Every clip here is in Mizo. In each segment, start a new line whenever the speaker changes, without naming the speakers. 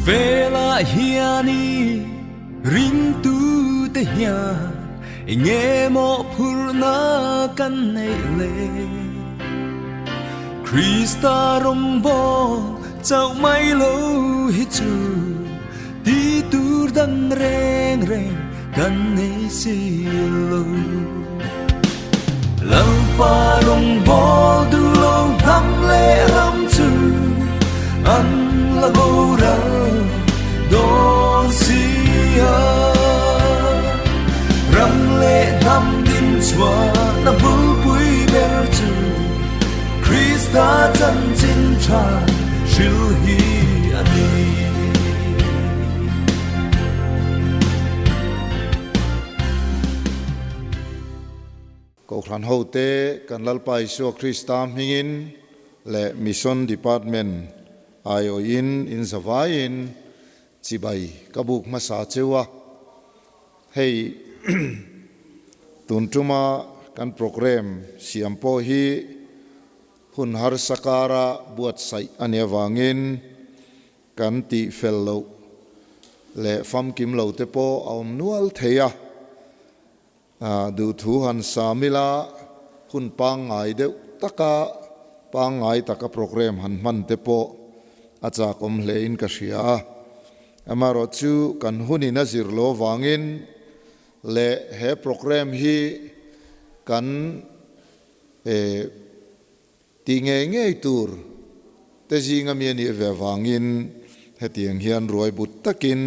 Khawvelah hian i ringtute hian enge mawhphurhna kan neih le? Krista rawngbawl chauh mai lo hi chu ti tur dang reng reng kan nei si lo. Lalpa rawngbawl duh lo hnam leh ram chu an la boral dawn si a. Ram leh hnam din chhuahna bulpui ber chu Krista chanchin tha hril hi a ni.
Kohhran hote kan Lalpa Isua Krista hmingin leh Mission Department aiawhin in zavaiin chibai ka buk hmasa cheu a. Hei tun tuma kan programme siam pawh hi hun harsa kara buatsaih a nih avangin Kan tih fel loh leh famkim lo te pawh a awm nual thei a, duhthu han sam ila hun pangngai deuh taka pangngai taka programme han hman te pawh a chakawm hle in ka hria a. Amaherawh chu kan hunin a zir lo avangin leh he programme hi kan Tih ngei ngei tur te zinga mi a nih ve avangin hetiang hian ruai but takin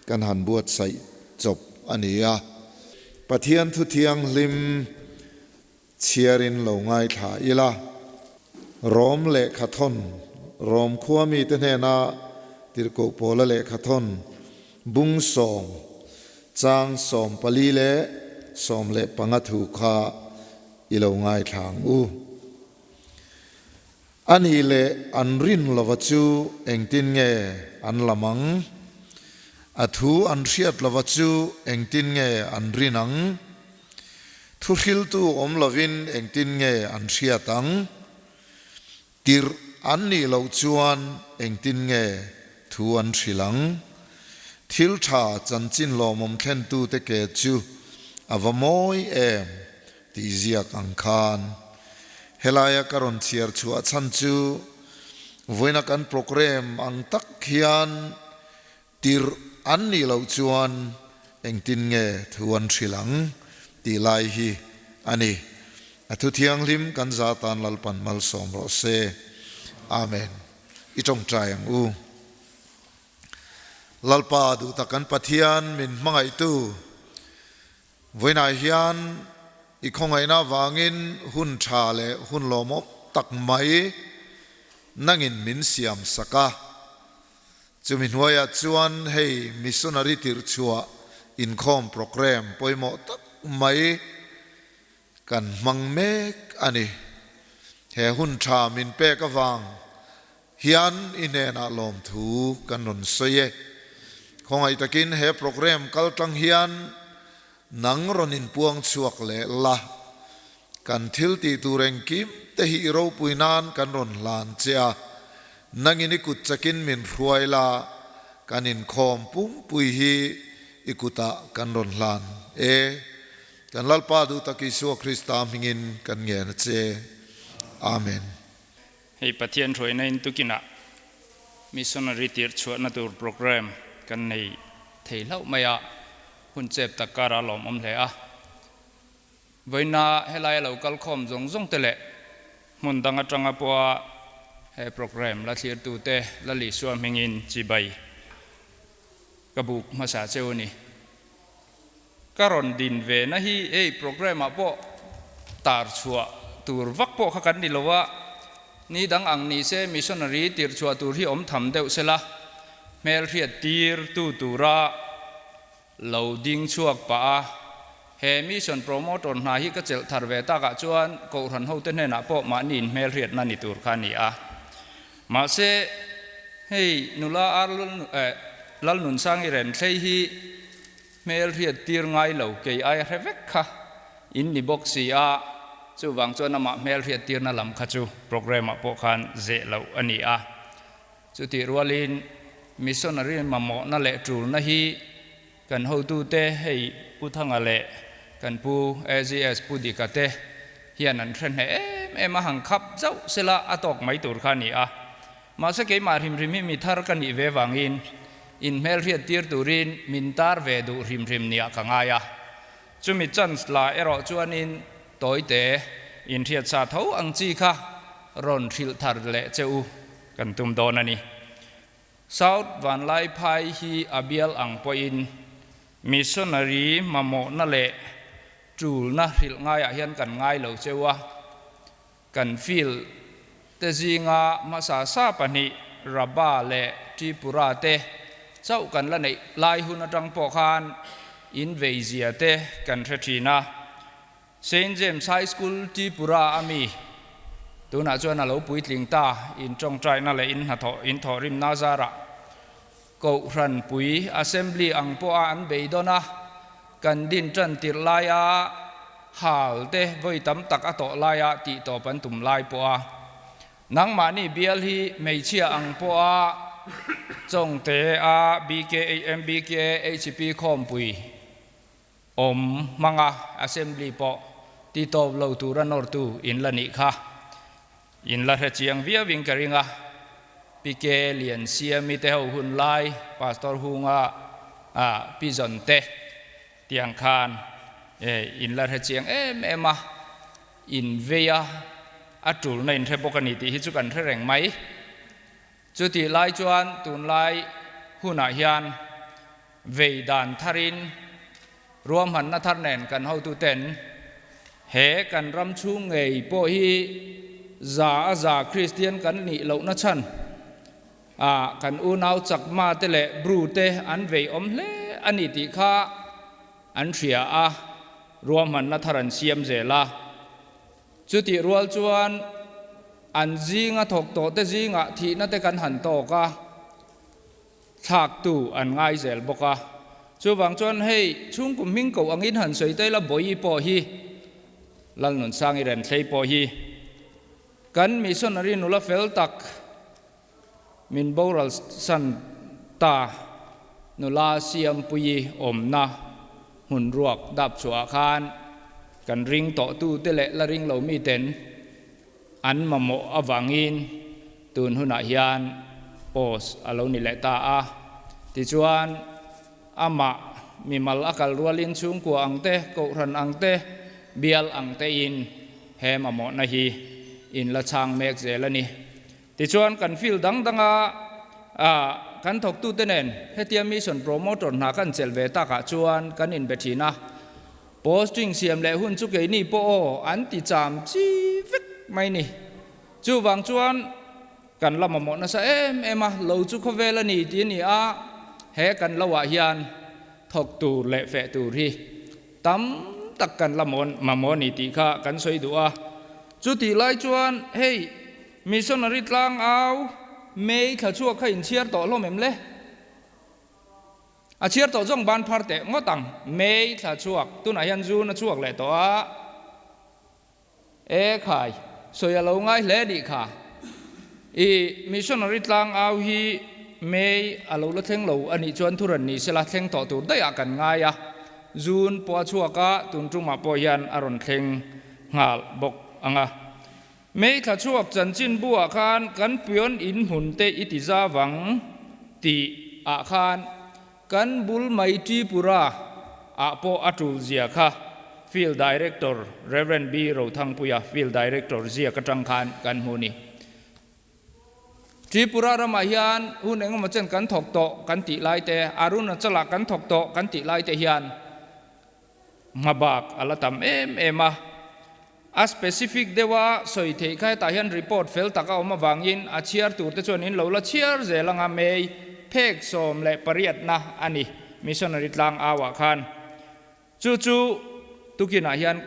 kan han buatsaih chawp a ni a. Pathian thu thianghlim chhiarin lo ngaithla ila, Rom lehkhathawn, Rom khua mite hnena tirhkoh pawla lehkhathawn bung sawm, chang 14 leh 15 thu kha I lo ngaithla ang u. A nih leh an rin lova chu engtin nge an lam ang? A thu an hriat lova chu engtin nge an rin ang? Thu hriltu awm lovin engtin nge an hriat ang? Tirh an nih loh chuan engtin nge thu an hrilh ang? Thil tha chanchin lawmawm thlentute ke chu a va mawi em tih ziak ang khan. Helaia ka rawn chhiar chhuah chhan chu vawiina kan programme ang tak hian tirh an nih loh chuan engtin nge thu an hrilh ang tih lai hi a ni. A thu thianghlim kan za tan Lalpan malsawm rawh se. Amen. I tawngtai ang u. Lalpa duhtak kan Pathian min hmangaihtu vawiinah hian i khawngaihna avangin hun tha leh hun lawmawm tak mai nangin min siam sak a. Chumi hnuaiah chuan hei missionary tirhchhuah inkhawm programme pawimawh tak mai kan hmang mek a ni. He hun tha min pek avang hian i hnenah lawmthu kan rawn sawi e. Khawngaih takin he programme kaltlang hian nang rawn inpuang chhuak leh la, Kan thil tih tur engkim te hi i ropui nan kan rawn hlan che a, nangin i kut chakin min hruai la, kan inkhawm pumpui hi i kutah kan rawn hlan e. Kan Lalpa duhtak Isua Krista hmingin kan ngen a che. Amen.
Hei Pathian hruaina in tukinah Missionary tirh chhuahna tur programme kan nei thei hlauh mai a, hun chep tak karah lawmawm hle a. Vawiina helai a lo kal khawm zawng zawng te leh hmun dang atanga pawha he programme la thlirtute la Lisua hmingin chibai ka buk hmasa cheu a ni. Ka rawn din ve na hi hei programme ah pawh tar chhuah tur vak pawh kha kan ni lo a, ni dang ang ni se missionary tirh chhuah tur hi awm tham deuh sela hmelhriat tir tu tura Lo ding chhuak pah a, he mission promoter hna hi ka chelh thar ve takah chuan Kohhran hote hnenah pawh mahni inhmelhriatna ni tur kha a ni a. Mahse, hei nula ar Lalnunsangi Renthlei hi hmelhriat tir ngai lo kei ai hre vek kha in ni bawk si a, chuvang chuan amah hmelhriat tirna lam kha chu programme ah pawh khan zeh loh a ni a. Chutih rualin. Missionary mamawhna leh tulna hi kan hotute hei Pu Thanga leh kan Pu AGS Pu Dika te hian an hre hneh em em a, han khap zauh sela a tawk mai tur kha a ni a. Mahse keimah hrim hrim hi mi thar ka nih ve vangin inhmelhriat tir turin min tar ve duh hrim hrim niah ka ngai a. Chumi chance la erawh chuanin tawite inhriat sa tho ang chi kha rawn hrilh thar leh che u kan tum dawn a ni. South Vanlaiphai hi a bial ang pawhin missionary mamawhna leh tulna hrilh ngaiah hian kan ngai lo cheu a. Kan field te zinga hmasa sa pahnih Rabba leh Tripura te chauh kan la neih lai hun atang pawh khan in veizia te kan hre thin a. Saint James High School Tripura a mi tunah chuan a lo puitling ta in tawngtaina leh in hnathawh in thawhrimna zarah Kohhran pui Assembly ang pawha an beidawn a, kan din tan tirh laia hal te vawi tam tak a tawh laia tih tawp an tum lai pawha nangmahni bial hi hmeichhia ang pawha Chawngte a BKMBK HP khawmpui awm hmanga Assembly pawh ti tawp lo tura nawrtu in la nih kha. In la hre chiang viauin ka ring a, PK Liansiami te ho hun lai Pastor Hunga Pi Zawn te tiang khan in la hre chiang em em a, in vei a, a tulna in hre bawk a ni tih hi chu kan hre reng mai. Chutih lai chuan tunlai hunah hian vei dan tharin ruahmanna thar nen kan hotuten he kan ram chhung ngei pawh hi za a za Kristian kan nih lohna chhan a kan unau Chakma te leh Bru te an vei awm hle a ni tih kha an hria a, ruahmanna thar an siam zel a. Chutih rual chuan an zinga thawk tawh te zingah thihna te kan han tawk a. Thlaktu an ngai zel bawk a. Chuvang chuan hei chhungkum hming koh angin han sawi ta ila Bawi pawh hi, Lalnunsangi Renthlei pawh hi kan missionary nula fel tak min boral san ta nula Siampuii awmna hmun ruak dap chhuah khan kan ring tawhtute leh la ring lo miten An mamawh avangin tun hunah hian post a lo ni leh ta a. Tichuan, amah mimal a kal rualin chhungkua ang te, kohhran ang te, bial ang tein he mamawhna hi in la chhang mek zel a ni. Tichuan, kan field dang danga kan thawktute nen hetia mission promoter hna kan chelh ve takah chuan kan inbe thin a. Posting siam leh hun chu keini pawh aw an ti cham chi vek mai ni. Chuvang chuan kan la mamawh nasa em em a, lo chu khawvel a ni ti a ni a, he kan lo ah hian thawk tur leh feh tur hi tam tak kan la mamawh a ni tih kha kan sawi duh a. Chutih lai chuan hei missionary tlangau May thla chhuak kha inchhiar tawh hlawm em le? A chhiar tawh zawng ban phar teh ngawt ang. May thla chhuak, tunah hian June a chhuak leh tawh a. E khai, sawi a lo ngai hle nih kha. I missionary tlang au hi May a lo la thleng lo a nih chuan thuran ni sela thleng tawh tur daih ah kan ngai a. June pawh a chhuak a, tun tumah pawh hian a rawn thleng nghal bawk ang a. May thla chhuak chanchinbu ah khan kan pion in hmun te i ti za vang tih ah khan kan bul mai Tripura ah pawh a tul zia kha Field Director Rev. B. Rothangpuia Field Director ziak atang khan kan hmu ni. Tripura ramah hian hun engemaw chen kan thawk tawh kan tih lai te, Arunachal ah kan thawk tawh kan tih lai te hian Hmabak a la tam em em a, a specific deuha sawi theih kha hetah hian report fel tak a awm avangin a chhiar tur te chuan in lo la chhiar zel anga May phek 18 na a ni missionary tlang au ah khan chu chu tukin ah hian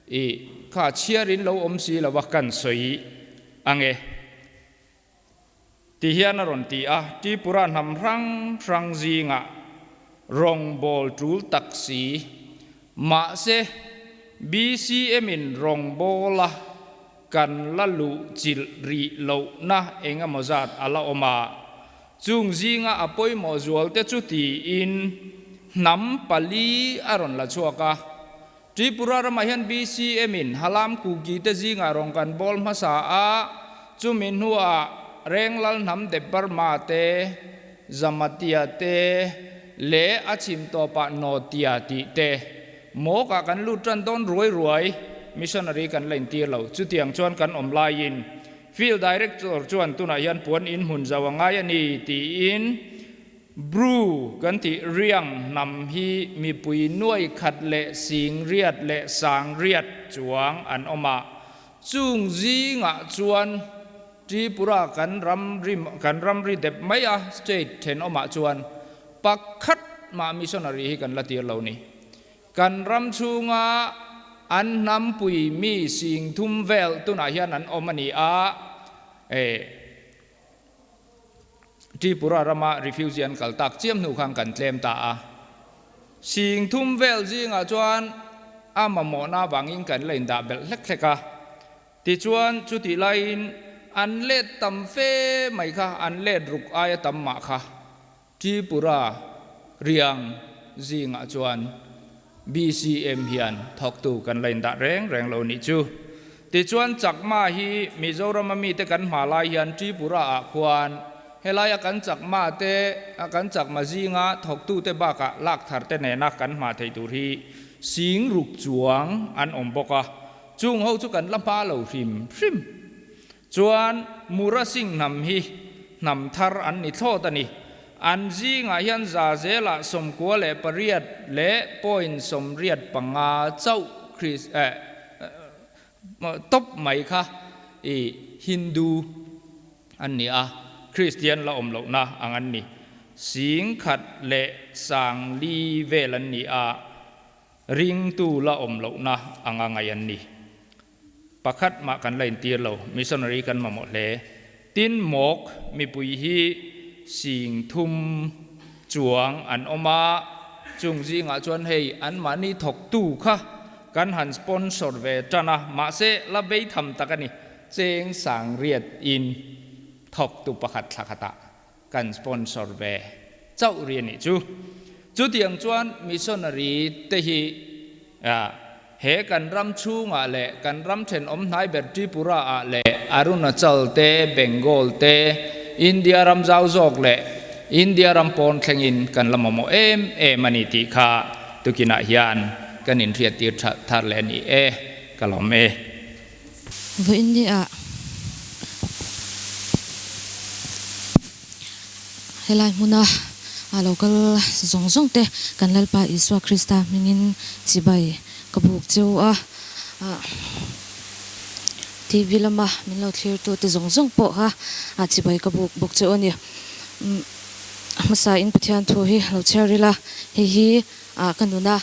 i kha chhiar in lo awm si lo a kan sawi ange. Ti hian a rawn ti a, Tripura hnam hrang hrang zingah rawngbâwl ṭul tak si. Mahse, BCM in rawngbâwla kan la luh chilh rih lohna eng emaw zat a la awm a. Chung zinga a pawimawh zualte chu tiin hnam pali a rawn la chhuak a. Tripura ramah hian BCM in Halam Kuki te zingah rawn kan bawl hmasa a, chumi hnuah Renglal hnam Debbarma te, Zamatia te leh a chhim tawpah Notia tih te mawkah kan lut tan dawn ruai ruai, missionary kan la intir lo. Chutiang chuan kan awm laiin Field Director chuan tunah hian puan in hmun zau a ngai a ni tiin Bru kan tih riang hnam hi mipui nuai khat leh sing riat leh sang riat chuang an awm a, chung zingah chuan Tripura kan ram ri kan ramri dep mai a state thenawmah chuan pakhat mah missionary hi kan la tir lo ni. Kan ram chhunga an hnampui mi sing thum vel tunah hian an awm a ni a, eh. Tripura rama refugee an kal tak chiam hnu khan kan tlem ta a. Sing thum vel zingah chuan a mamawhna avangin kan la indah belh hlek hlek a. Tichuan chutih laiin an let tam fe mai kha, an let ruk aia tam mah kha Tripura riang zingah chuan BCM hian thawktu kan la indah reng reng lo nih chu. Tichuan Chakma hi Mizorama mite kan hma lai hian Tripura ah khuan helaia kan Chakma te kan Chakma zinga thawktute bakah lak thar te nena kan hma thei tur hi sing ruk chuang an awm bawk a, chung ho chu kan la hma lo hrim hrim. Chuan Mura Singh hnam hi hnam thar an ni thlawt a ni. An zingah hian za zelah 98 leh point 85 chauh Chris eh tawp mai kha i Hindu an ni a, Christian la awm lohna ang an ni. 10,000 leh 4,000 vel an ni a, ringtu la awm lohna anga ngaih an ni. Pakhat mah kan la intir lo, missionary kan mamawh hle. Tin, mawk mipui hi 30,000 chuang an awm a, chung zingah chuan hei anmahni thawktu kha kan han sponsor ve tan a, mahse la bei tham tak a ni, cheng 800 in thawktu pakhat thla khatah kan sponsor ve chauh ri a nih chu. Chutiang chuan missionary te hi he kan ram chhungah leh kan ram thenawm hnai ber Tripura ah leh Arunachal te, Bengal te, India ram zau zawk leh India ram pawn thlengin kan la mamawh em em a ni tih kha tukinah hian kan inhriattir thar leh a ni e, ka lawm e.
Vawiin ni ah helai hmuna a lo kal zawng zawng te kan Lalpa Isua Krista hmingin chibai ka buk cheu a, TV lama min lo thlir tu te zawng zawng pawh kha chibai ka buk bawk cheu a ni. Hmasa in Pathian thu hi lo chhiar ila, hei hi ka nuna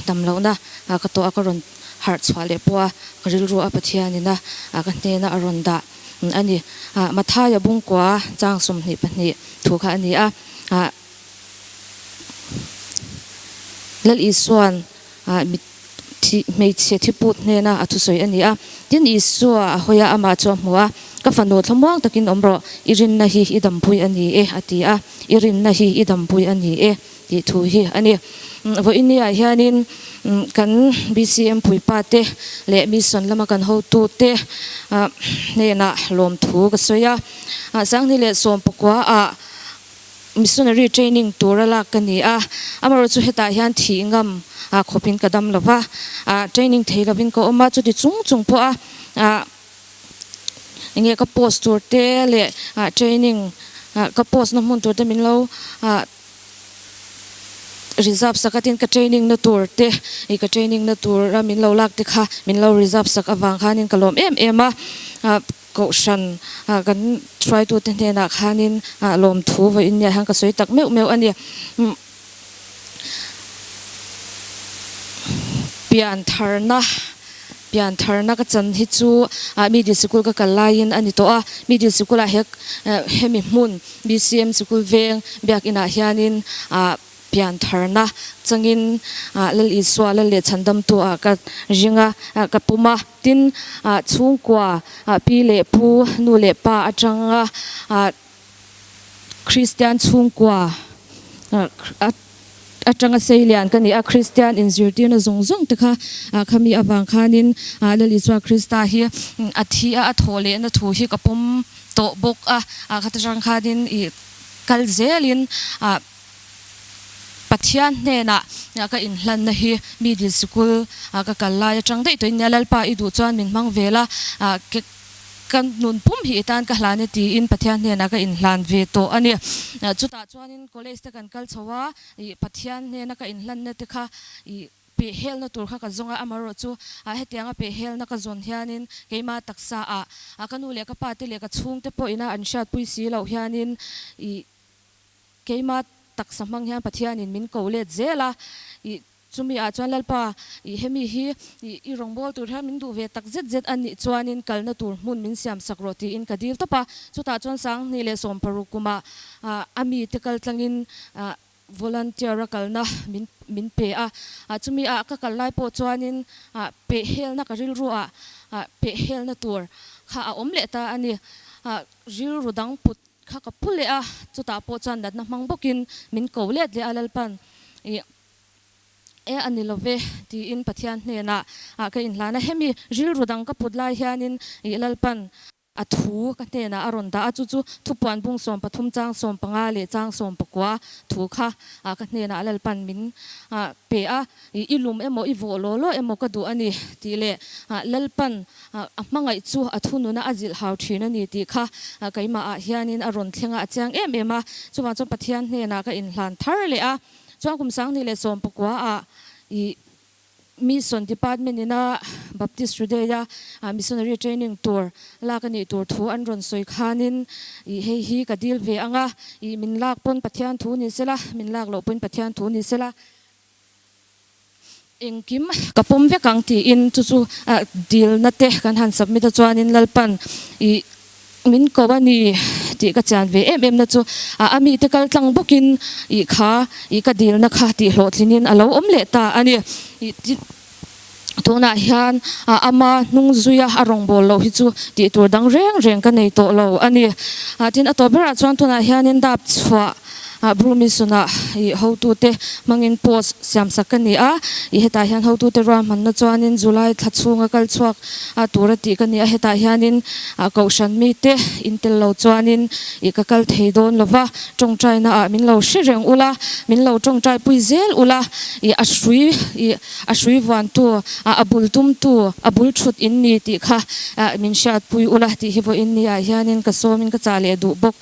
dam lohna ka tawh a ka rawn harh chhuah leh pawh a, ka rilru a Pathianina ka hnena a rawn dah a ni. Mathaia bungkua chang 22 thu kha a ni a. Lal Isua'n mitthi hmeichhe thiput hnena a thusawi a ni a. Tin, Isua a hawi a, amah chu a hmu a, Ka fanu thlamuang takin awm rawh, i rinna hi i dampui a ni e, a ti a. I rinna hi i dampui a ni e. Tih thu hi a ni. Vawinia hianin kan BCM puipa te leh Mission lama kan hotu te hnenah lawmthu ka sawi a. 2019 ah Missionary training tura lak ka ni a, amaherawhchu hetah hian thih ngam khawpin ka dam lo va, training thei lovin ka awm a, chuti chung chung pawha enge ka post tur te leh training ka post na hmun tur te min lo reserve sak a tin ka training na tur te ih ka training na tur a min lo lak te kha min lo reserve sak avang khanin ka lawm em em a kohhran kan hruaitu te hnenah khanin lawmthu vawiin nia hian ka sawi tak meuh meuh a ni pian tharna Pian tharna ka chan hi chu middle sikul ka kal laiin a ni tawh a, middle sikulah he hemi hmun BCM sikul veng biakinah hianin pian tharna changin Lal Isua Lal leh Chhandamtu ah ka ring a, ka pum a. Tin, chhungkua pi leh pu, nu leh pa atanga. Kristian chhungkua atanga sei lian ka ni a, Kristian inzirtirna zawng zawng te kha khami avang khanin Lal Isua Krista hi a thi a, a thawh lehna thu hi ka pawm tawh bawk a, khata tang khanin i kal zelin Pathian hnenah ka inhlanna hi mi dil sikul ka kal lai atang daih tawhin nia Lalpa i duh chuan min hmang vel a, Ka nun pum hi i tan ka hlan e tiin Pathian hnenah ka inhlan ve tawh a ni. Chutah chuanin college te kan kal chho a, ih Pathian hnena ka inhlanna te kha ih pehhelna tur kha ka zawng a, amaherawhchu hetianga pehhelna ka zawn hianin keimah taksa ah ka nu leh ka pa te leh ka chhungte pawhina an hriatpui si loh hianin ih keimah taksa hmang hian Pathianin min ko let zel a, ih Chumi ah chuan Lalpa, i hemi hi i i rawngbâwl tur hian min duh ve tak zet zet a nih chuanin kalna tur hmun min siam sak rawh tiin ka dil tawp a. Chutah chuan 2016 kumah a mite kal tlangin volunteer a kalna min min pe a. Chumi ah ka kal lai pawh chuanin pehhelna ka rilru ah pehhelna tur kha a awm leh ta a ni. Rilru dang put kha ka phu leh a, chutah pawh chuan natna hmang bawkin min ko let leh a Lalpan i E a ni lo ve, tiin Pathian hnenah ka inhlan a. Hemi rilru dang ka put lai hianin ih Lalpan a thu ka hnenah a rawn dah a, chu chu thupuan bung 13 chang 15 leh chang 19 thu kha ka hnenah Lalpan min pe a. Ih i lum emaw i vawh law law emaw ka duh a ni tih leh Lalpan a hmangaih chu a thununa a zilh hau thin a ni tih kha keimahah hianin a rawn thleng a, a chiang em em a. Chuvang chuan Pathian hnenah ka inhlan thar leh a. Chuan kum 2019 ah i Mission Department ina Baptist Today a Missionary Training tur lak a nih tur thu an rawn sawi khanin i hei hi ka dil ve ang a, i min lak pawn Pathian thu ni sela, min lak loh pawhin Pathian thu ni sela, engkim ka pawm vek ang tiin chu chu dilna te kan han submit a chuanin Lalpan i Min ko a ni tih ka chian ve em em na chu a mite kal tlang bawkin ih kha ih ka dilna kha tih hlawhtlinin a lo awm leh ta a ni. Ih tunah hian ama hnung zuia a rawngbâwl loh hi chu tih tur dang reng reng ka nei tawh lo a ni. Tin a tawp berah chuan tunah hianin dap chhuah Bru Mission-ah ih hotute hmangin post siamsak ka ni a, ih hetah hian hotute ruahmanna chuanin July thla chhunga kal chhuak tur a tih ka ni a, hetah hianin kohhran mite intel lo chuanin ih ka kal thei dawn lo va, tawngtaina ah min lo hre reng ula, min lo tawngtai pui zel ula, ih a hrui ih a hrui vuantu a bul tumtu a bul thut in ni tih kha min hriatpui ula tih hi vawiin ni ah hianin ka sawmin ka chah leh duh bawk.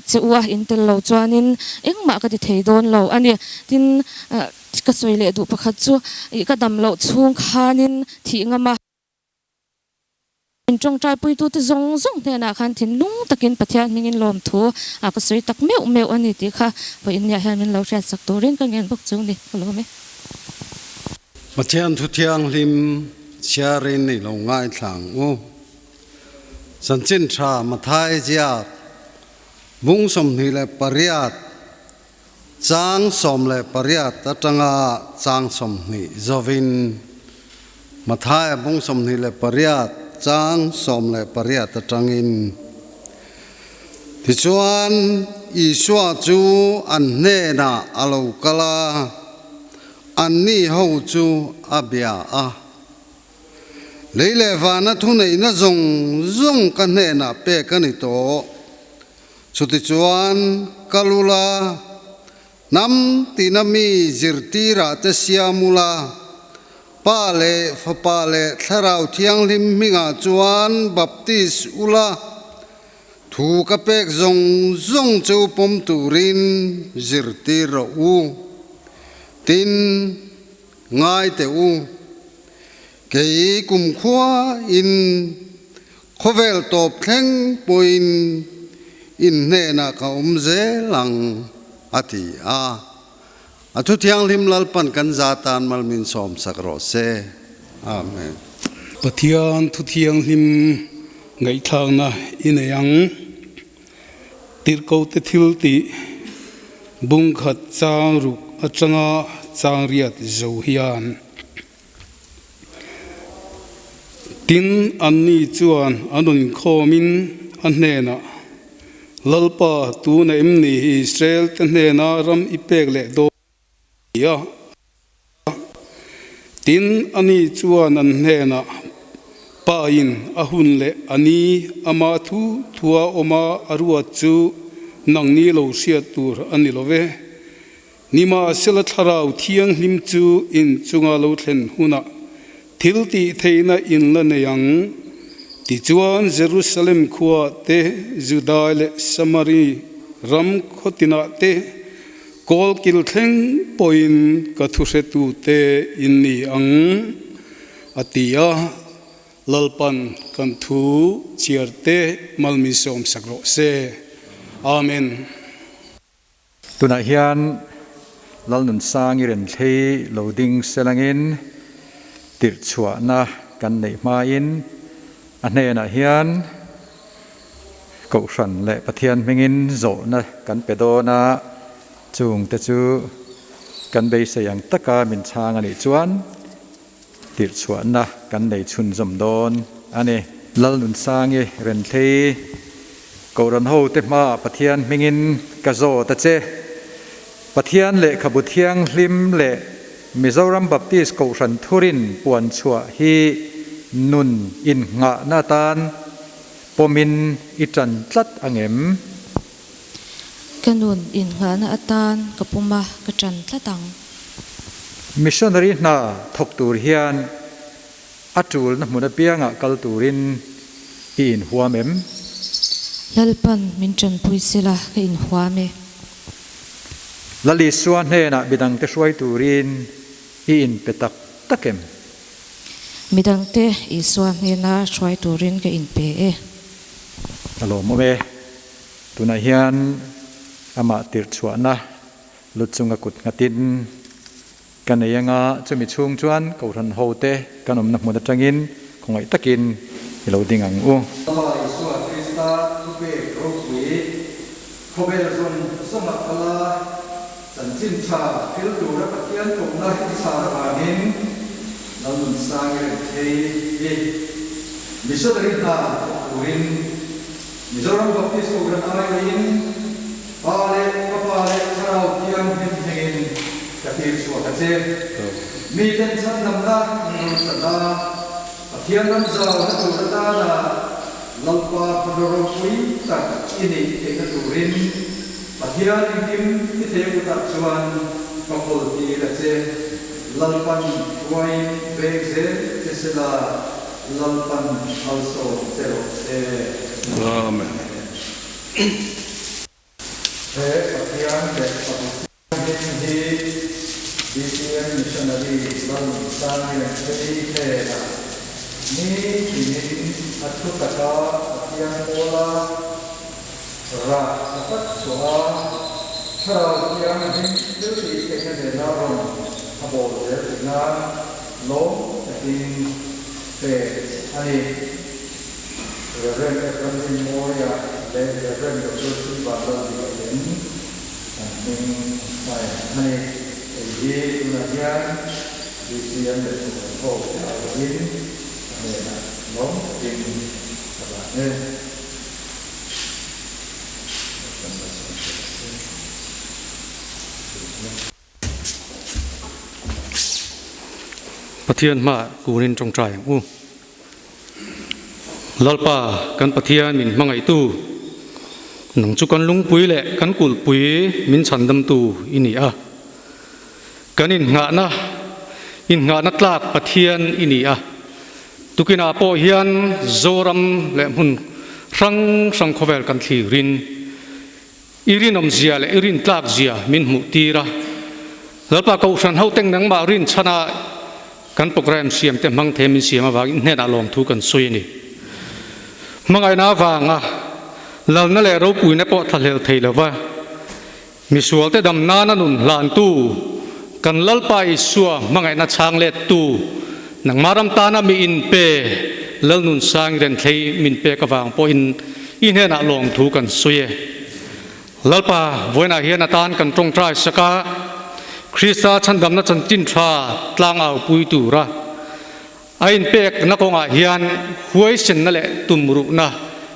Che u a in tel lo chuanin engmah ka ti thei dawn lo a ni. Tin, ka sawi leh duh pakhat chu ih ka dam loh chhung khanin thih ngam a. Min tawngtaipuitute zawng zawng hnenah khan thinlung takin Pathian hmingin lawmthu a ka sawi tak meuh meuh a ni tih kha vawiin niah hian min lo hriatsak turin ka ngen bawk chu ni ka lawm e.
Pathian Thuthianghlim chhiarin i lo ngaithla ang u. Chanchin tha Mathai ziak bung 28 chang 18 atanga chang 20 zovin Mathai bung 28 chang 18 atangin Tichuan Isua chu an hnenah a lo kal a, anni ho chu a bia a. Lei leh vana thuneihna zawng zawng ka hnenah pek a ni tawh. Chutichuan, kal ula, hnam tina mi zirtirah te siam ula, Pa leh Fapa leh Thlarau Thianghlim hmingah chuan baptis ula, thu ka pek zawng zawng chu pawm turin zirtir rawh u. Tin, Ngai teh u, kei kumkhua in khawvel tawp thleng pawhin in hnenah ka awm zel ang, a ti a. A thu thianghlim Lalpan kan za tan mal min sawmsak rawh se. Amen.
Pathian thu thianghlim ngaihthlakna i nei ang. Tirhkohte thil tih bungkhat chang ruk atanga chang riat zo hian tin anni chuan an rawn inkhawmin a hnenah, Lalpa, tuna em ni Israel te hnena ram i pek leh dawn a ti a. Tin, ani chuan an hnenah, Pa in a hun leh a ni, ama thu thua awma a ruat chu nangni lo hriat tur a ni lo ve. Nimahsela Thlarau Thianghlim chu in chunga lo thlen hunah thil tih theihna in la nei ang. Tichuan Jerusalem khuaah te, Judai leh Samari ram khaw tinah te, kawlkil thleng pawhin ka thuhretute in ni ang, a ti a. Lalpan kan thu chhiarte malminsawmsak rawh se. Amen.
Tunah hian Lalnunsangi Renthlei lo ding selangin tirhchhuahna kan neih hmain a hnenah hian Kohhran leh Pathian hmingin zawhna kan pe dawn a, chungte chu kan beisei ang taka min chhang a nih chuan tirhchhuahna kan nei chhunzawm dawn a ni. Lalnunsangi Renthlei, Kohhran hote hmaah Pathian hmingin ka zawt a che. Pathian lehkhabu thianghlim leh Mizoram Baptist Kohhran thurin puan chhuah hi nun innghahna atan pawmin i ṭan tlat angem?
Ka nun innghahna atan ka pum a, ka ṭan tlat ang.
Missionary hna thawk tur hian a ṭulna hmun apiangah kal turin i inhuam em?
Lalpan min ṭanpui sela ka inhuam e.
Lal Isua hnenah midangte hruai turin i inpe tak tak em?
Midangte Isua hnena hruai turin ka inpe e.
A lawmawm e. Tunah hian amah tirhchhuahna lut chunga kut nghatin ka nei anga, chumi chhung chuan Kohhran hote kan awmna hmun atangin khawngaih takin i lo ding ang u.
Lapa Isua Krista thupek ropui khawvel zawng zawngah kala chanchin tha thil tura Pathian kohna i chhan avangin Lalnunsangi reng thei hi missionary hna thawk turin Mizoram Baptist Kohhran aiawhin Pa leh Fapa leh Thlarau Thianghlim hmingin ka tir chhuak a che. Miten chhandamna in rawn chan a, Pathian ram zau na tur atana Lalpa hmanraw ropui tak i neih theihna turin Pathian engkim i thei kutah chuan ka kawl tir a che. Lalpan hruaiin veng zel che sela. Lalpan malsawm che rawh se.
Amen.
He Pathian leh Fapa hming hi BCM Missionary Lalnunsangi Rengthei hnenah ni tinin a thu taka Pathian pawla rah tha tak chhuah a, Thlarau Thianghlim thil tih theihna nena rawn a bawl zel theih nan Lawm takin pek a ni. Rev. Ephraim Rinmawia leh Rev. Doctor C. Vanlalbika ten an hming an sign a ni. Hei hi tunah hian BCM leh Kohhran ho te aiawhin a hnenah lawm takin ka dan e.
Pathian hma kunin tawngtai ang u. Lalpa kan Pathian min hmangaihtu, nang chu kan lungpui leh kan kulhpui min chhandamtu i ni a. Kan innghahna, innghahna tlak Pathian i ni a. Tukinah pawh hian Zoram leh hmun hrang hrang khawvel kan thlirin, I rinawmzia leh i rintlakzia min hmuh tir a, Lalpa Kohhran ho teng nangmah rinchhana kan program siam te hmang thei min siam avangin hnenah lawmthu kan sawi a ni. Hmangaihna avanga lalna leh ropuina pawh thlahlel thei lova misualte dam nana nun hlantu kan Lalpa Isua hmangaihna chhang lettu nangmah ram tana mi inpe Lalnunsang Renthlei min pek avang pawhin I hnenah lawmthu kan sawi e. Lalpa, vawiinah hian a tan kan tawngtai sak a, Krista chhandamna chanchin tha tlangau pui tura a inpekna kawngah hian huaisenna leh tumruhna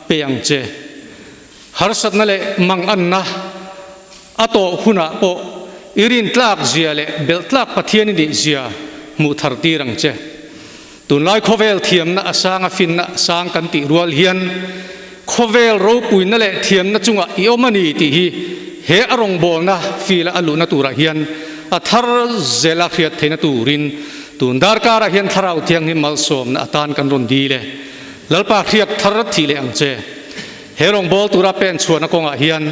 pe ang che. Harsatna leh manganna a tawh hunah pawh i rintlak zia leh belhtlak Pathian i nih zia hmuh thar tir ang che. Tunlai khawvel thiamna a sang a finna a sang kan tih rual hian khawvel ropuina leh thiamna chungah i awm a ni tih hi he a rawngbawlna fila a luhna turah hian a thar zela hriat theihna turin tun darkarah hian Thlarau Thianghlim malsawmna atan kan rawn dil e. Lalpa hriak thar thih leh ang che. He rawngbâwl tura pen chhuahna kawngah hian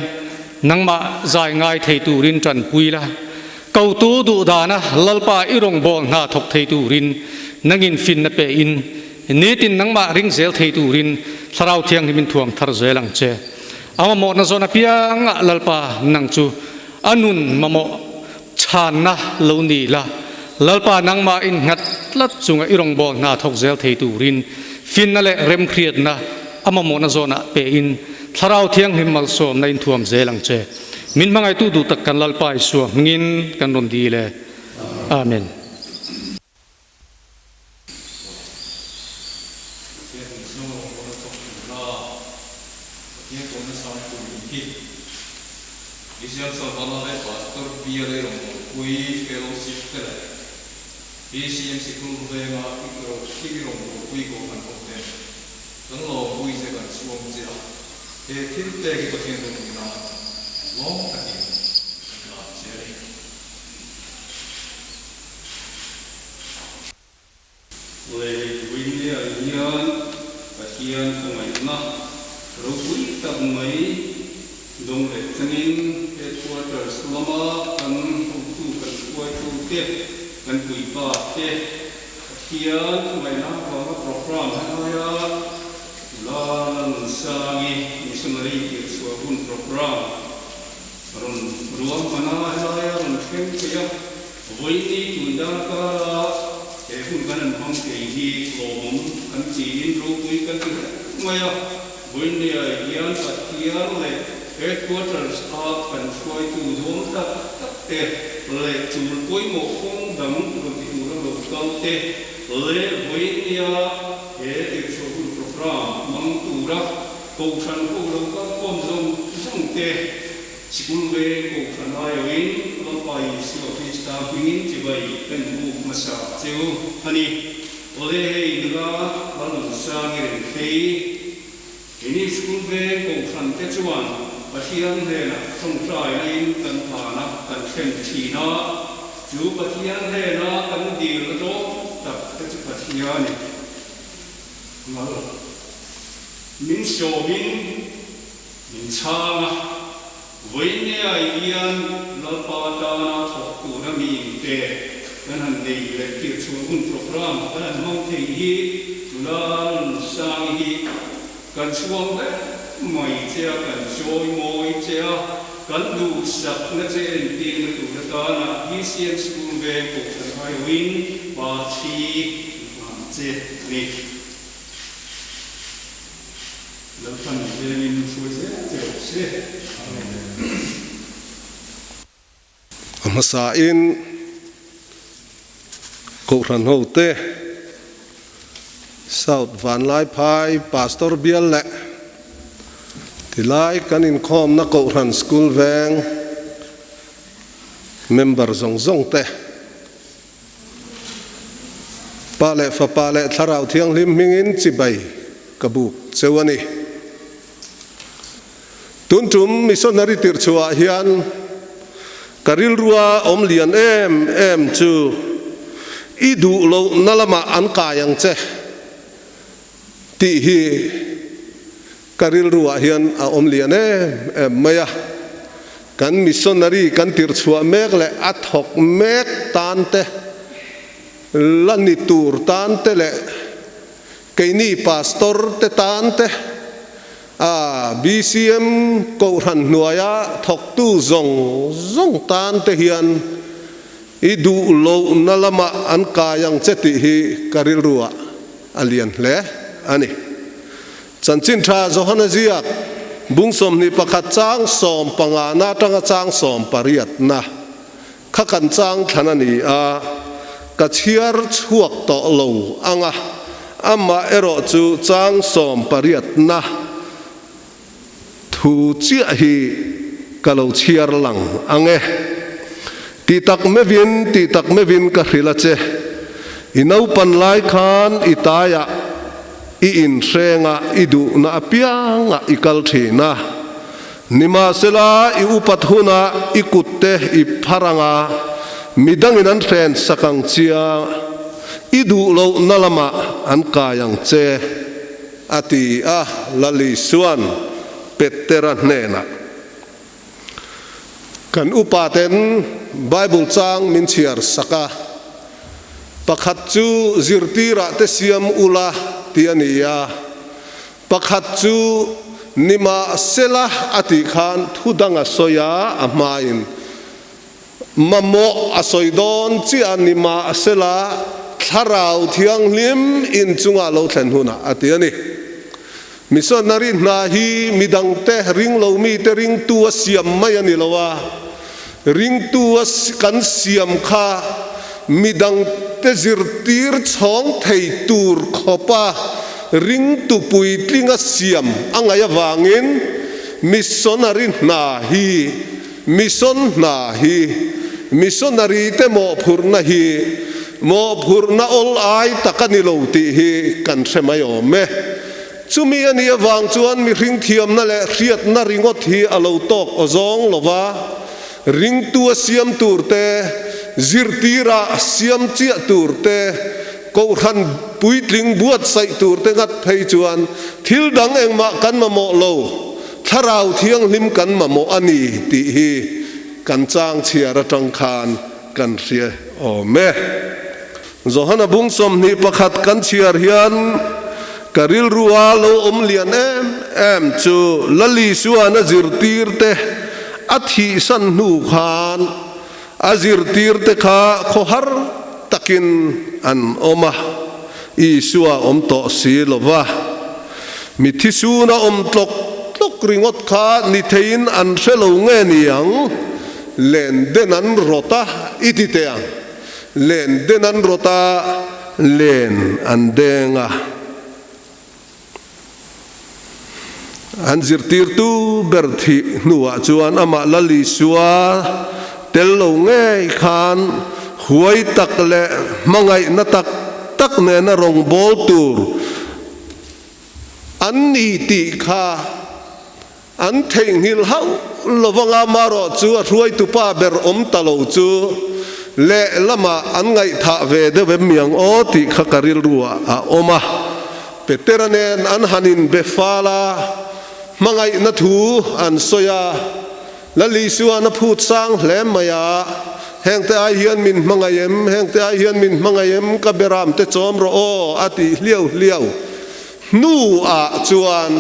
nangmah zai ngai thei turin ṭanpui la, kotu duh dana Lalpa i rawngbâwl hna thawk thei turin nangin finna pe in nitin nangmah ring zel thei turin Thlarau Thianghlimin thuam thar zel ang che. A mamawhna zawn apiangah Lalpa nang chu a nun mamawh chhanna lo ni la, Lalpa nangmah innghat tlat chunga i rawngbâwl hna thawk zel thei turin finna leh remhriatna a mamawhna zawnah pein Thlarau Thianghlim malsawmna in thuam zel ang che. Min hmangaihtu duh tak kan Lalpa Isua hmingin kan rawn dil e. Amen.
Pathian in zawng rawn a thawk thin kha Pathian tawhna sang tur in hi Israel Salvana leh Pastor Biale rawngbawlpui Fellowship te leh BCM Sikul venga i rawngbawlpui Kohhran ho ten kan lawmpui che kan chhuang che a, he thil pek hi Pathian ropui nan lawm takin kan hlan che a ni. Lei Winley-ah hian Pathian khawngaihna ropui tak mai dawng leh changin Headquarters lama kan hotu kan hruaitute, kan puipa te Pathian khawngaihna avanga programme helaia La Lalnunsangi Missionary tirchhuah hun programme rawn ruahman a, helaia rawn thleng thei a. Vawiini tun darkara he hun kan an hmang thei hi lawmawm kan tiin ropui kan ti hle mai a. Vawinia hian Pathian leh Headquarters a kan hruaitu duam tak tak te leh chul pawimawh kawng dang rawn ti tura lo kal te leh vawinia he tirchhuah hun programme hmang tura Kohhran ho lo kal khawm zawng zawng te Sikul veng Kohhran aiawhin Lalpa Isua Krista hmingin chibai kan buk hmasa cheu a ni. Awle hei nula Lalnunsangi Remthei, Ini Sikul veng Kohhran te chuan Pathian hnenah tawngtaina in kan hlan a, kan thlen thin a, chu Pathian hnena kan dilna dawng tak te chu Pathianin mal min sawmin Min chhang a, Vawinia hian Lalpa tana thawk tura mi inte kan han nei leh tirchhuah hun programme kan han hmang thei hi Lalnunsangi hi kan chhuang hle mai che a, kan chawi mawi che a, kan duhsakna che entirna tur atana BCM School veng Kohhran aiawhin Parthi hlan che a ni. Lalpan vengin hruai zel che rawh se. Amen.
A hmasain Kohhran hote South Vanlaiphai Pastor bial leh tilai kan inkhawmna Kohhran School veng member zawng zawng te Pa leh Fapa leh Thlarau Thianghlim hmingin chibai ka buk cheu a ni. Tun tum missionary tirhchhuah hian ka rilrua awm lian em em chu i duh lohna lamah an kai ang che tih hi Ka rilruah hian a awm lian em em mai a, kan missionary kan tirhchhuah mek leh a thawk mek tan te, la ni tur tan te leh keini pastor te tan te, a BCM kohhran hnuaia thawktu zawng zawng tan te hian i duh lohna lamah an kai ang che tih hi ka rilruah a lian hle a ni. Chanchin tha Johana ziak bung 21 chang 15 na atanga chang 18 na kha kan chang thlan a ni a, ka chhiar chhuak tawh lo ang a, amah erawh chu chang 18 na.
Thu chiah hi ka lo chhiar lang ang e. Ti tak meuhin, ti tak meuhin ka hrilh a che. I naupan lai khan i taiah i inhrengah i duhna apiangah i kal thin a. Nimahsela i upat hunah i kutte i phar anga midangin an hren sak ang chia, i duh lohna lamah an kai ang che. A ti a, Lali chuan Petera hnenah, Kan upaten Bible chang min chhiar sak a, pakhat chu zirtirah te siam ula ti a ni a, pakhat chu nimahsela a tih khan thu dang a sawi a, a hmain Mamawh a sawi dawn chiah a ni mahsela Thlarau Thianghlim inchungah lo thlen hunah a ti a ni. Missionary hna hi midangte ring lo mite ringtu a siam mai a ni lo a, ringtu a kan siam kha midangte zirtir chhawng thei tur khawpa ringtu puitling a siam a ngaih avangin missionary hna hi Mission hna hi, missionary te mawhphurhna hi mawhphurhna awl ai tak a ni lo tih hi kan hre mai awm e. Chumi a nih avang chuan mihring thiamna leh hriatna ringawt hi a lo tawk aw zawng lo va, ringtu a siam tur te, zirtira siam chiah tur te, kohhran puitling buatsaih tur te ngat phei chuan thil dang engmah kan mamawh lo. Thlarau Thianghlim kan mamawh a ni tih hi kan chang chhiar atang khan kan hria awm e. Johana bung 21 kan chhiar hian ka rilrua lo awm lian em em chu Lali Suan a zirtir te a thihsan hnu khan a zirtir te kha khawhar takin an awm a, Isua awm tawh si lova. Mi thisuna awm tlawk tlawk ringawt kha ni theiin an hre lo nge ni ang? Len den an rawt a, i ti teh ang. Len den an rawt a, len an deng a. An zirtirtu ber thih hnuah chuan amah Lal Isua tel lo ngei khan huai tak leh hmangaihna tak tak nena rawngbâwl tur an ni tih kha an theihnghilh hauh lo vanga marawh chu a hruaitupa ber awm ta lo chu lehlamah an ngaihthah ve deuh em mi ang aw tih kha ka rilruah a awm a. Petera nen an han inbe fal a, hmangaihna thu an sawi a, Lal Isua'n a phut sang hle mai a, Hengte ai hian min hmangaih em? Hengte ai hian min hmangaih em? Ka beram te chawm rawh aw a tih hliau hliau hnuah chuan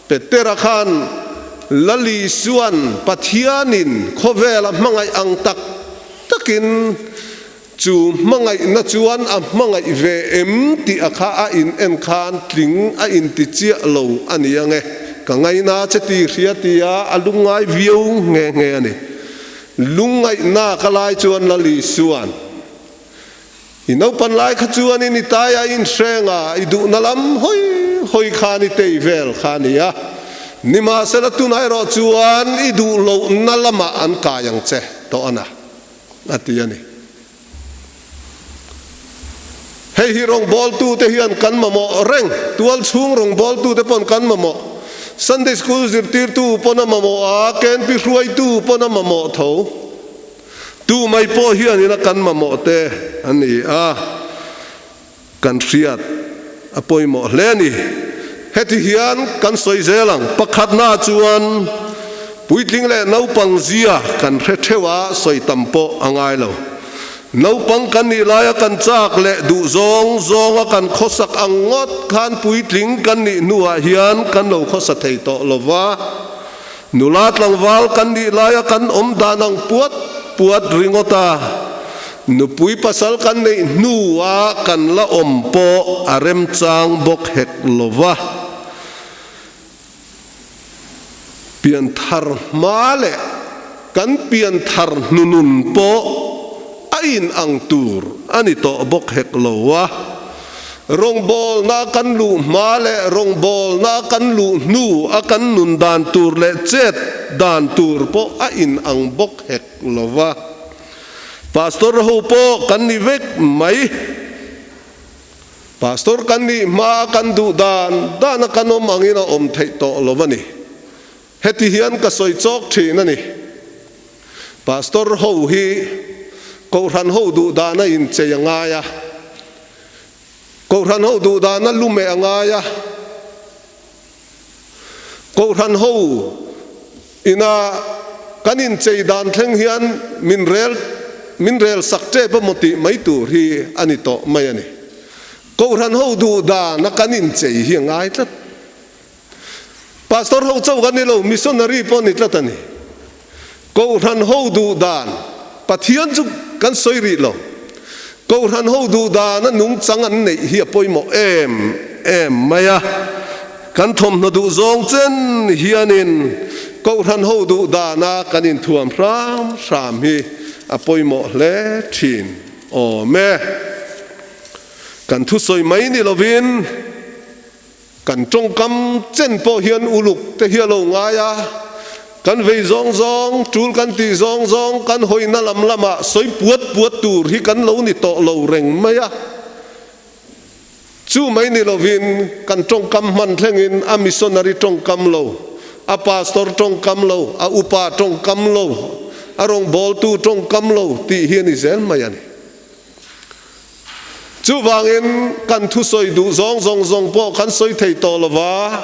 Petera khan Lal Isua'n Pathianin khawvela hmangaih ang tak takin Chu hmangaihna chuan a hmangaih ve em tih a kha a in en khan tling a inti chiah lo a ni ang e. Ka ngaina che ti hria tia a lungngai viau nghe nghe a ni. Lungngaihna ka lai chuan Lal Isua'n, I naupan lai kha chuanin i tai a inhreng a, i duhna lam hawi hawi khan i tei vel kha a ni a. Nimahsela tunah erawh chuan i duh lohna lamah an kai ang che tawh a na. a ti a ni. Hei hi rawngbawltute hian kan mamawh reng, tualchhung rawngbawltute pawn kan mamawh, Sunday School zirtirtu pawn a mamawh a, KNP hruaitu pawn a mamawh tho. Tu mai pawh hianin a kan mamawh te a ni a, kan hriat a pawimawh hle a ni. Heti hian kan sawi zel ang, pakhatna chuan puitling leh naupang zia kan hre theuh a, sawi tam pawh a ngai lo. Naupang kan nih laia kan chak leh duh zawng zawnga kan khawsak ang ngawt khan puitling kan nih hnuah hian kan lo khawsa thei tawh lo va. Nula tlangval kan nih laia kan awm dan ang puat puat ringawt a, nupui pasal kan neih hnua kan la awm pawh a remchang bawk hek lo va. Pianthar hma leh kan pianthar hnunun pawh a inang tur a ni tawh bawk hek lo a. Rawngbawlna kan luh hma leh rawngbawlna kan luh hnu a kan nun dan tur leh chet dan tur pawh a inang bawk hek lo va. Pastor ho pawh kan ni vek mai. Pastor kan nih hma a kan duh dan dan a kan awm angin a awm theih tawh lo a ni. Heti hian ka sawi chawk thin a ni. Pastor ho hi Kohhran ho duh dana inchei a ngai a, Kohhran ho duh dana lumeh a ngai a, Kohhran ho ina kan inchei dan thleng hian min rel min rel sak tep a maw tih mai tur hi a ni tawh mai a ni. Kohhran ho duh dana kan inchei hi a ngai tlat. Pastor ho chauh kan ni lo, missionary pawh ni tlat a ni. Kohhran ho duh dan, Pathian chu kan sawi rih lo. Kohhran ho duh dana nungchang an neih hi a pawimawh em em mai a. Kan thawmhnaw duh zawng chen hianin Kohhran ho duh dana kan inthuam hram hram hi a pawimawh hle thin awm e. Kan thusawi mai ni lovin, Kan tawngkam chen pawh hian uluk te hi a lo ngai a, kan vei zawng zawng, tul kan tih zawng zawng, kan hawina lam lamah sawi puat puat tur hi kan lo ni tawh lo reng mai a. Chu mai ni lovin kan tawngkam hman thlengin a missionary tawngkam lo, a pastor tawngkam lo, a upa tawngkam lo, a rawngbawltu tawngkam lo tih hi a ni zel mai a ni. Chuvangin kan thusawi duh zawng zawng zawng pawh kan sawi thei tawh lo va,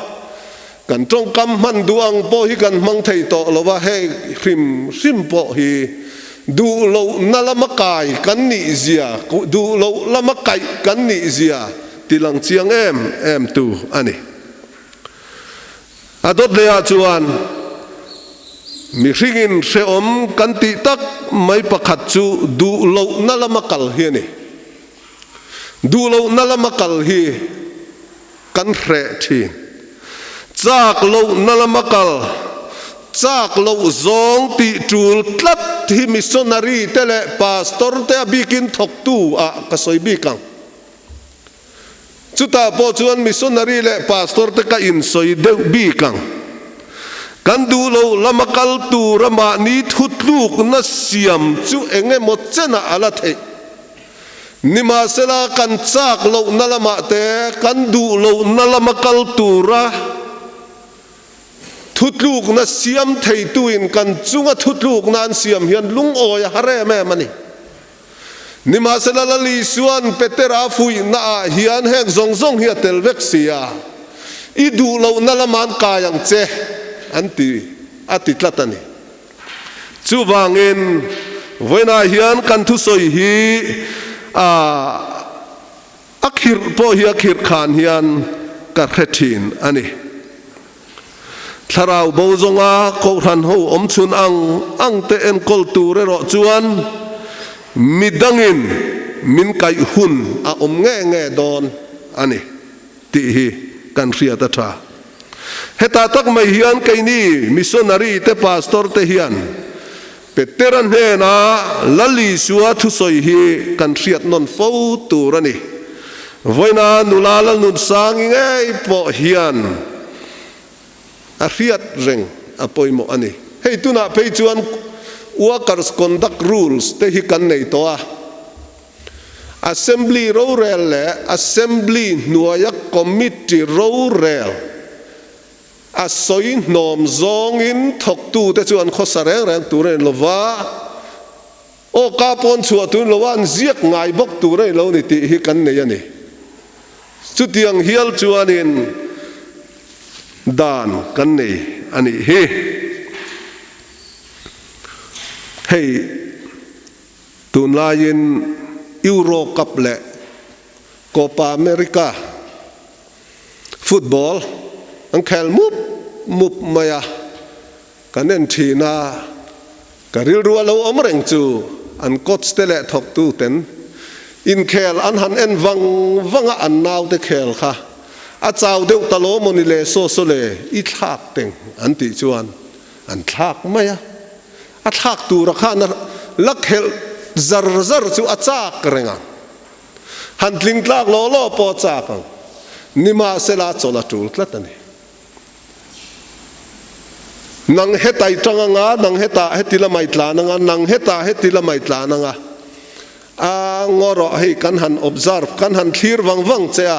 kan tawngkam hman duh ang pawh hi kan hmang thei tawh lo va, hei hrim hrim pawh hi duh lohna lama kai kan nih zia, duh loh lama kaih kan nih zia tilang chiang em em tu a ni. A dawt lehah chuan mihringin hrehawm kan tih tak mai pakhat chu duh lohna lama kal hi a ni. Duh lohna lama kal hi kan hreh thin. Chak lohna lama kal, chak loh zawng tih tul tlat hi missionary te leh pastor te a bikin thawktu ah ka sawi bik ang. Chutah pawh chuan missionary leh pastor te ka insawi deuh bik ang. Kan duh lo lama kal tura mahni thutlukna siam chu eng emaw chenah a la theih. Nimahsela kan chak lohna lamah te, kan duh lohna lama kal tura thutlukna siam theituin kan chunga thutlukna an siam hian lungawi a har em em a ni. Nimahsela Lal Isua'n Petera fuihna ah hian heng zawng zawng hi a tel vek si a, I duh lohna lama'n kai ang che, an ti, a ti tlat a ni. Chuvangin, vawiinah hian kan thusawi hi a a khirh pawh hi a khirh khan hian ka hre thin a ni. Thlarau bo zawnga Kohhran ho awm chhun ang ang te enkawl tur erawh chuan midangin min kaih hun a awm nge nge dawn a ni tih hi kan hriat a tha. Hetah tak mai hian keini missionary te pastor te hian Petera hnena Lal Isua thusawi hi kan hriat nawn fo tur a ni. Vawiina nula Lalnunsangi ngei pawh hian a hriat reng a pawimawh a ni. Hei tunah phei chuan Workers Conduct Rules te hi kan nei tawh a. Assembly rorel leh Assembly hnuaia Committee rorel A sawi hnawm zawngin thawktute chu an khawsa reng reng tur a ni lo va, aw ka pawn chhuah tur ni lo a, an ziak ngai bawk tur a ni lo ni tih hi kan nei a ni. Chutiang hial chuanin dan kan nei a nih hi. Hei tunlaiin Euro Cup leh Copa America Football an khel mup mup mai a, kan en thin a, ka rilru a lo awm reng chu an coach te leh thawktu ten inkhel an han en vang vang a, an naute khel kha a chau deuh ta lo maw ni le saw saw le i thlak teng an tih chuan an thlak mai a, a thlak tura khan a la khelh zar zar chu a chak reng ang. Han tling tlak law law pawh chak ang. Nimahsela chawlh a tul tlat a ni. Nang heta i tang anga, nang hetah heti lamah i tlan anga, nang hetah heti lamah i tlan anga. A ngaw rawh hei kan han observe, kan han thlir vang vang che a,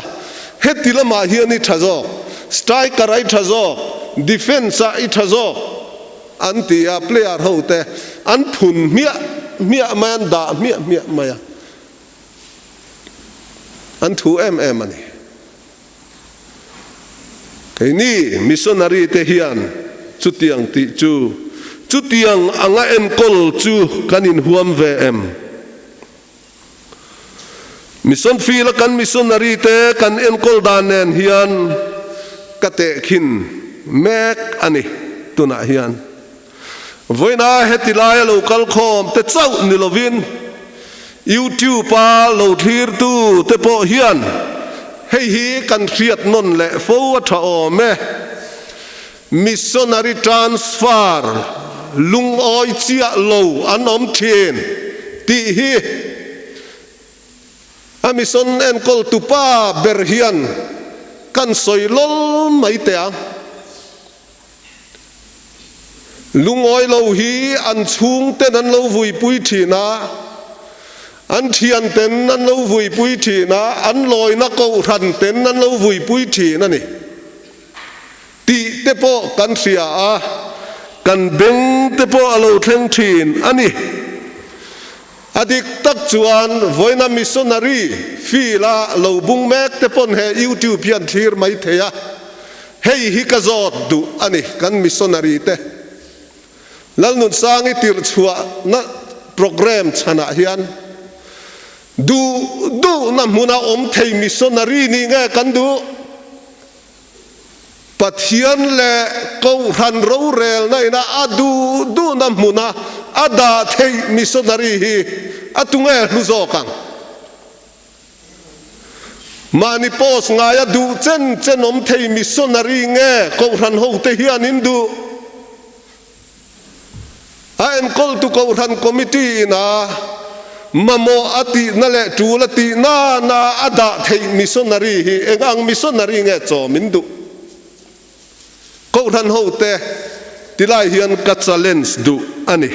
heti lamah hian i tha zawk, striker ah i tha zawk, defence ah i tha zawk an ti a, player ho te an phun hmiah hmiah mai a, an dah hmiah hmiah mai a, an thu em em a ni. Keini missionary te hian chutiang tih chu chutiang anga enkawl chu kan inhuam ve em? Mission field a kan missionary te kan enkawl dan nen hian ka tehkhin mek a ni tunah hian. Vawiina heti laia lo kal khawm te chauh ni lovin YouTube a lo thlirtu te pawh hian hei hi kan hriat nawn leh fo a tha awm e. Missionary transfer lungawi chiah lo an awm thin tih hi a mission enkawl tupa ber hian kan sawi lawl mai teh ang. Lungawi lo hi an chhungten an lo vuipui thin a, an thianten an lo vuipui thin a, an lawina kohhran ten an lo vuipui thin a ni tih te pawh kan hria a, kan beng te pawh a lo thleng thin a ni. A dik tak chuan vawiina missionary field a lo bung mek te pawn he YouTube hian thlir mai thei a, hei hi ka zawt duh a ni kan missionary te Lalnunsangi tirhchhuah na program chhanah hian duh duhna hmuna awm thei missionary nih nge kan duh? Pathian leh Kohhran rorelna ina a duh duhna hmuna a dah theih missionary hi a tunge hlu zawk ang? Mahni post ngaia duh chen chen awm thei missionary nge Kohhran hote hian in duh? A enkawltu Kohhran Committee ina mamawh a tihna leh tul a tih nana a dah theih missionary hi eng ang missionary nge chaw min duh? Kohhran hote tilai hian ka challenge duh a ni.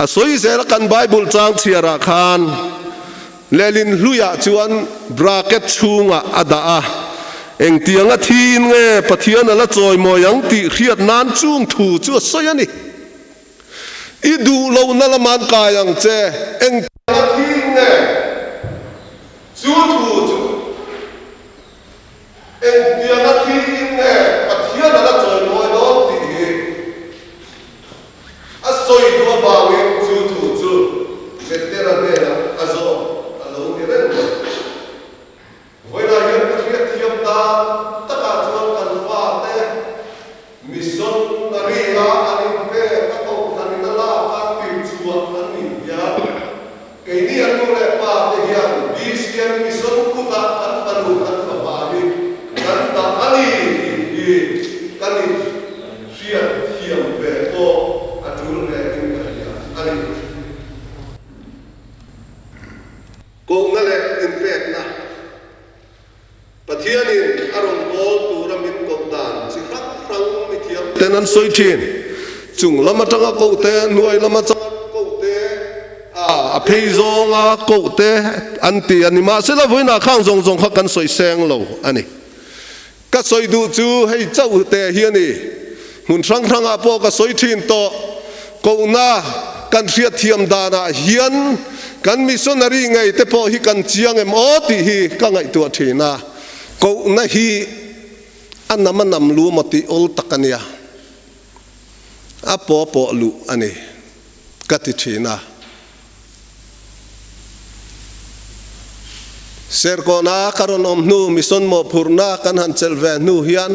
A sawi zel a kan Bible chang chhiarah khan lehlin hluiah chuan bracket chhungah a dah a, engtianga thiin nge Pathian a la chawimawi ang tih hriat nan chung thu chu a sawi a ni. I duh lohna lama'n kai ang che, engtianga thiin nge chu thu chu Engtianga thiin nge Pathian a la chawimawi dawn tih hi a sawi duh avangin chu thu chu Petera hnenah a zawm a lo ni reng mai. Vawiinah hian ka hriatthiam dan takah chuan kan fate missionary-a an inpek a kohhranin a lak a tirchhuah an nih hian Keini a nu leh pa te hian BCM mission kutah kan fanu kan fapa hi kan dah a ni tih hi kan in hriat thiam ve pawh a tul hle in ka hria a ni. Kohna leh inpekna Pathianin a rawn bawl tura min koh dan chi hrang hrang mithiam ten an sawi thin. Chung lam atanga koh te, hnuai lam atanga koh te, a phei zawnga koh te an ti a ni. Mahsela vawiinah khang zawng zawng kha kan sawi seng lo a ni. Ka sawi duh chu hei chauh te hi a ni. Hmun hrang hrangah pawh ka sawi thin tawh. Kohna kan hriatthiam danah hian kan missionary ngei te pawh hi kan chiang em aw tih hi ka ngaihtuah thin a. Kohna hi a nam a nam lu maw tih awl tak a nia. A pawh pawh luh a ni ka ti thin a. Serkawna ka rawn awm hnu mission mawhphurhna kan han chelh ve hnu hian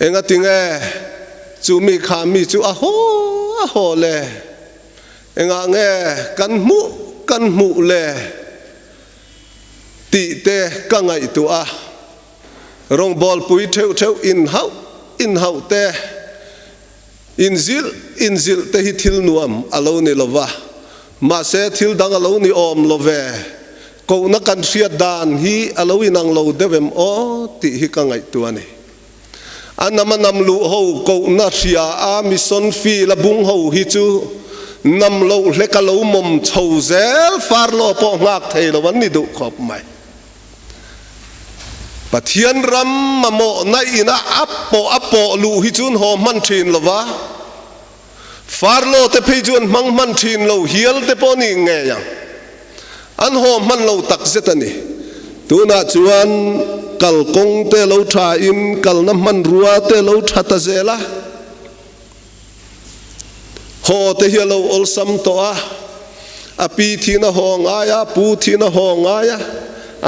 Engati nge chu mi kha mi chu a haw a haw le? Engah nge kan hmuh kan hmuh le? tih te ka ngaihtuah a. Rawngbawlpui theuh theuh inhauh inhauh te, inzilh inzilh te hi thil nuam a lo ni lo va. Mahse thil dang a lo ni awm lo ve. Kohna kan hriat dan hi a lo inang lo deuh em aw tih hi ka ngaihtuah a ni. A nam a nam luh ho kohna hria a mission field a bung ho hi chu nam loh hlek a lo mawm chho zel far law pawh nghak thei lo an ni duh khawp mai. Pathian ram mamawhna ina a pawh a pawh luh hi chu an haw hman thin lo va, far law te phei chu an hmang hman thin lo hial te pawh ni ngei ang. An haw hman lo tak zet a ni. Tunah chuan kalkawng te lo tha in kalna hmanrua te lo tha ta zel a. Haw te hi a lo awlsam tawh a, a pi thiin a haw ngai a, pu thiin a haw ngai a,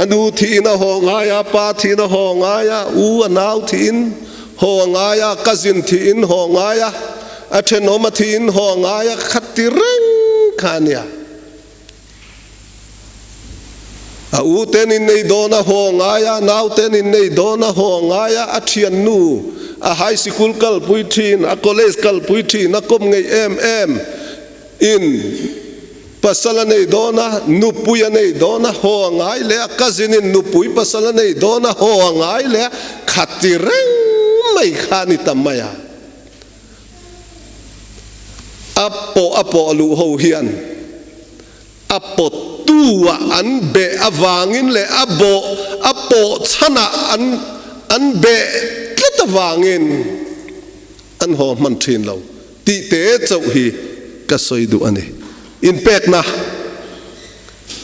a nu thiin a haw ngai a, pa thiin a haw ngai a, u a nau thiin haw a ngai a, cousin thiin haw ngai a, a thenawm a thiin haw a ngai a, khati reng kha a nia. A u ten in nei dawn a haw ngai a, nau ten in nei dawn a haw ngai a, a thiannu a high sikul kalpui thin, a college kalpui thin, a kawm ngei em em in pasal a nei dawn a, nupui a nei dawn a haw a ngai leh a, cousin in nupui pasal a nei dawn a haw a ngai leh a, khati reng mai kha a ni ta mai a. A pawh a pawh luh ho hian a pawttu ah an beh avangin leh a bawh a pawh chhanah an an beh tlat avangin an haw hman thin lo tih te chauh hi ka sawi duh a ni. Inpekna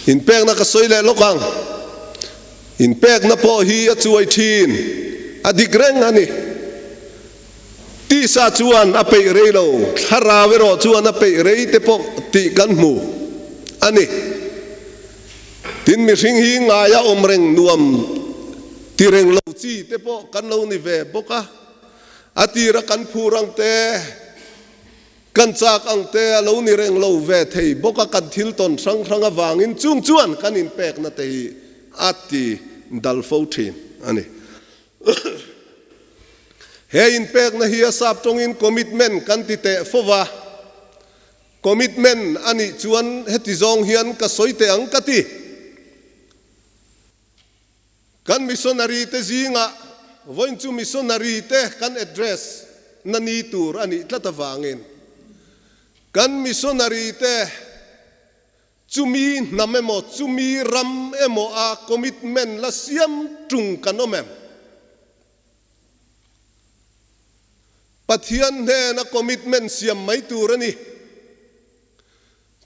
Inpekna ka sawi leh lawk ang. Inpekna pawh hi a chuai thin a dik reng a ni. Tisa chuan a peih rei lo, thlarau erawh chuan a peih rei te pawh tih kan hmu a ni. Tin, mihring hi ngaia awm reng nuam ti reng lo chi te pawh kan lo ni ve bawk a, a tira kan phur ang te, kan chak ang te a lo ni reng lo ve thei bawk a, kan thil tawn hrang hrang avangin chung chuan kan inpekna te hi a ti dal fo thin a ni. He inpekna hi a sap tawngin commitment kan ti teh fo va, commitment a nih chuan heti zawng hian ka sawi teh ang ka ti. Kan missionary te zingah vawiin chu missionary te kan address na ni tur a nih tlat avangin kan missionary te Chumi hnam emaw, chumi ram emaw a commitment la siam tung kan awm em? Pathian hnena commitment siam mai tur a ni.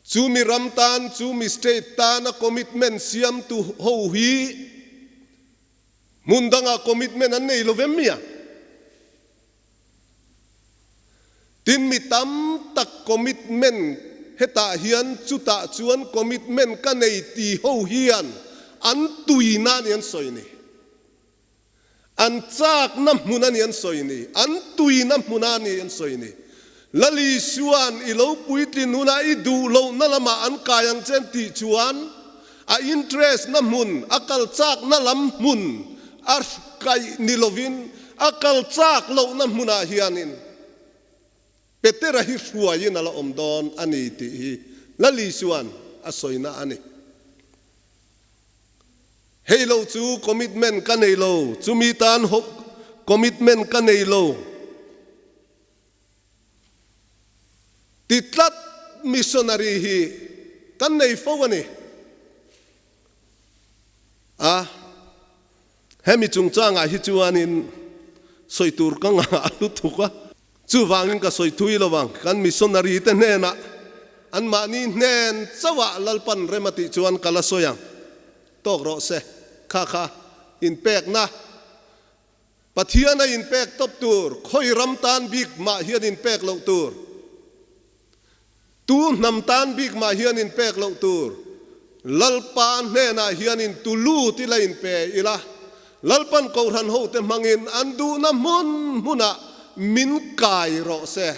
Chumi ram tan, chumi state tana commitment siamtu ho hi hmun dangah commitment an nei lo vem mi a? Tin, mi tam tak commitment hetah hian chutah chuan commitment ka nei ti ho hian an tuina a ni an sawi ni. An chakna hmun a ni an sawi ni. An tuina hmun a ni an sawi ni. Lal Isua'n i lo puitlin hunah i duh lohna lamah an kai ang che an tih chuan a interest na hmun, a kal chakna lam hmun a kaih ni lovin a kal chak lohna hmunah hianin Petera hi hruaiin a la awm dawn a ni tih hi Lal Isua'n a sawina a ni. Hei lo chu commitment ka nei lo, chumi tan commitment ka nei lo. Ti tlat missionary hi kan nei fo a ni. A, hemi chungchangah hi chuanin sawi tur ka ngah a lutuk a. Chuvangin ka sawi thui lo ang, kan missionary te hnenah anmahni hnen chauhah Lalpan rem a tih chuan ka la sawi ang. Tawk rawh se, kha kha inpekna. Pathian a inpek tawp tur, khawi ram tan bik mah hian inpek loh tur. Tu hnam tan bik mah hian inpek loh tur. Lalpa hnenah hian in tu lut ila inpe ila, Lalpan Kohhran hote hmangin an duhna hmun hmunah min kai rawh se.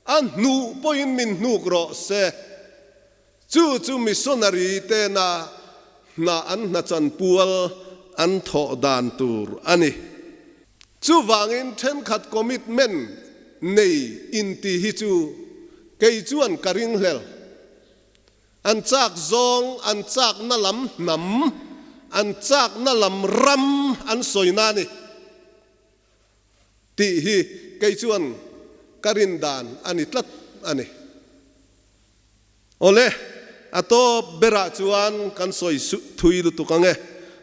A hnuh pawhin min hnuk rawh se. Chu chu missionary tena hna an hnachan pual an thawh dan tur a ni. Chuvangin thenkhat commitment nei inti hi chu kei chuan ka ringhlel. An chak zawng, an chakna lam hnam, an chakna lam ram an sawina a ni tih hi kei chuan ka rin dan a ni tlat a ni. Awle, a tawp berah chuan kan sawi thui lutuk ang e.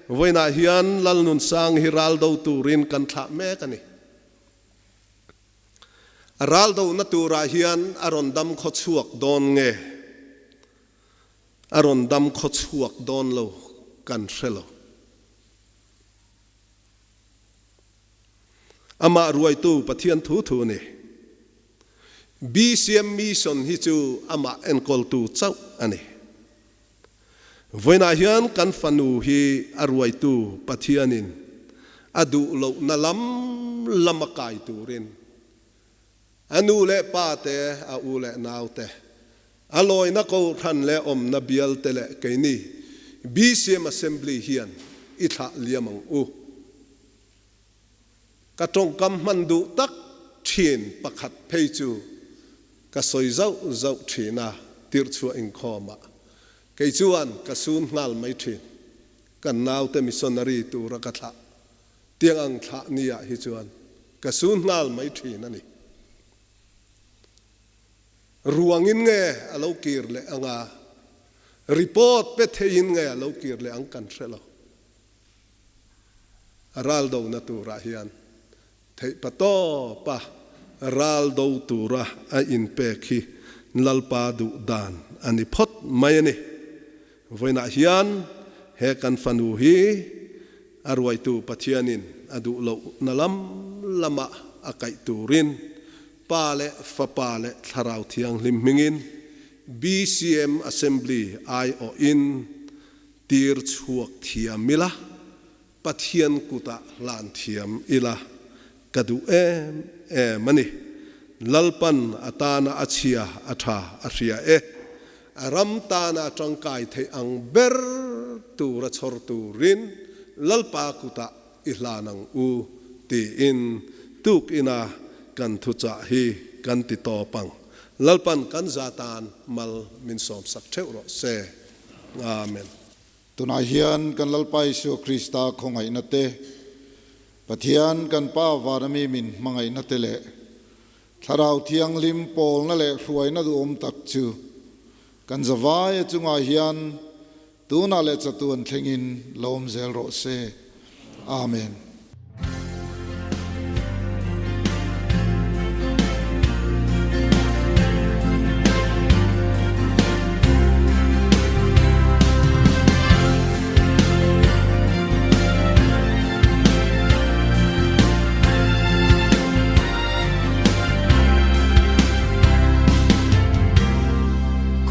Vawiinah hian Lalnunsang hi ral do turin kan thlah mek a ni. A ral dona turah hian a rawn dam khaw chhuak dawn nge? A rawn dam khaw chhuak dawn lo kan hre lo. Amah ruaitu Pathian thu thu a ni. BCM Mission hi chu amah enkawltu chauh a ni. Vawiinah hian kan fanu hi a ruaitu Pathianin a duh lohna lam lama kai turin a nu leh pa te, a u leh nau te, a lawina kohhran leh awmna bial te leh keini BCM Assembly hian i thlah liam ang u. Ka tawngkam hman duh tak thin pakhat phei chu ka sawi zauh zauh thin a, tirhchhuah inkhawmah kei chuan ka sun nghal mai thin. Kan naute missionary tura ka thlah tiang ang thlah niah hi chuan ka sun nghal mai thin a ni. Ruangin nge a lo kir leh anga, report pe theiin nge a lo kir leh ang kan hre lo. A ral dona turah hian theih pa tawpa ral do tura a inpek hi Lalpa duh dan a ni phawt mai a ni. Vawiinah hian he kan fanu hi a ruaitu Pathianin a duh lohna lam lama a kaih turin Pa leh Fapa leh Thlarau Thianghlim hmingin BCM Assembly aiawhin Tir chhuak thiam ila, Pathian kutah hlan thiam ila ka duh em em a ni. Lalpan a tana a chhia a tha a hria e. A ram tana a tangkai theih ang ber tura chhawr turin Lalpa kutah i hlan ang u tiin tuk ina kan thuchah hi kan ti tawp ang. Lalpan kan za tan mal min sawmsak theuh rawh se. Amen.
Tunah hian kan Lalpa Isua Krista khawngaihna te, Pathian kan Pa Vanami min hmangaihna te leh Thlarau Thianghlim pawlna leh hruaina duhawm tak chu kan zavaia chungah hian tunah leh chatuan thlengin lo awm zel rawh se. Amen.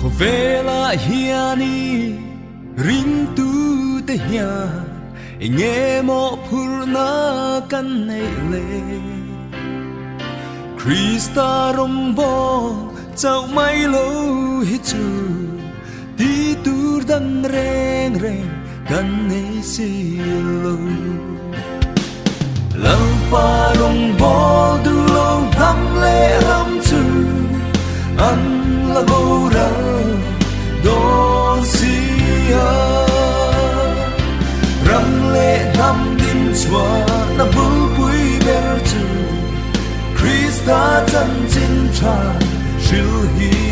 Khawvelah hian i Ringtute hian eng emaw phurna kan neih le? Krista rawngbawl chauh mai lo hi chu ti tur dang reng reng kan nei si lo. Lalpa rawngbawl duh lo hnam leh ram chu an la boral dawn si a. Ram leh hnam din chhuahna bulpui ber chu Krista chanchin tha hril hi.